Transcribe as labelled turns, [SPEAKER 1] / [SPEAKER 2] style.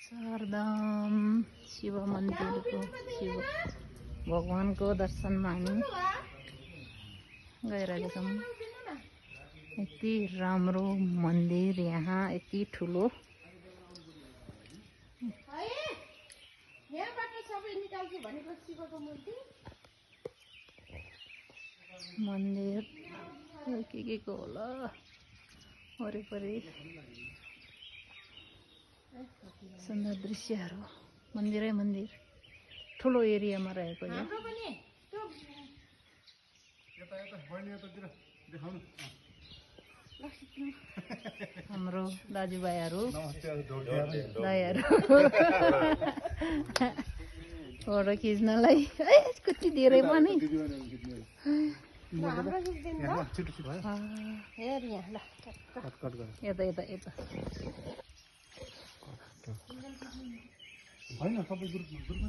[SPEAKER 1] शारदाम शिव मंदिर को शिव भगवान को दर्शन हामी गइरहेका छौँ। यति राम्रो मन्दिर यहाँ, यति ठुलो मन्दिर के को होला वरिपरि सुन्दर दृश्यहरू। मन्दिरै मन्दिर ठुलो एरियामा रहेको यो। हाम्रो दाजुभाइहरू दाइहरू फोटो खिच्नलाई कति धेरै पनि यता यता यता
[SPEAKER 2] होइन सबै ग्रुपमा